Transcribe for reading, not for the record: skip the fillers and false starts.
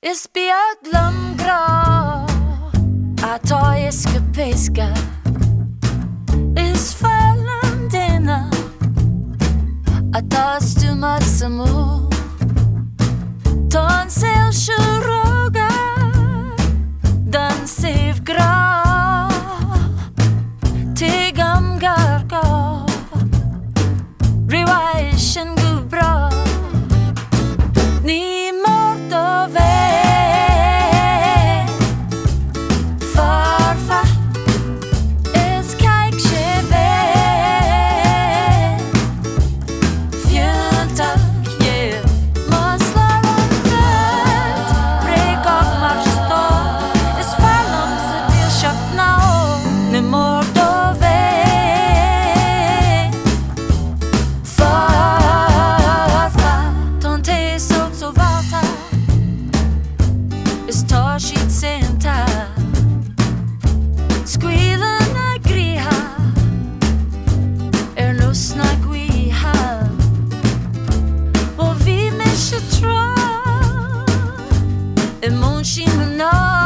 Is beag liom grá atá éasca péasca. Is fearr liom duine atá stuama suimiúil. Tá an saol seo róghar don saobhghrá. Tuigim gur gá roimhe sin go bráth. Ní mór dó bheith foirfe is caithfidh sé bheith fiúntach, yeah. Más leor an rud bréagach mar stór, is fearr liomsa dílseacht ná ór. Ní mór dó bheith Foirfe. Tá an t-aos óg somheallta is tá siad saonta. Scaoileann a gcroíthe ar nós na gaoithe. Ó bhí mise tráth i mbun sí mná.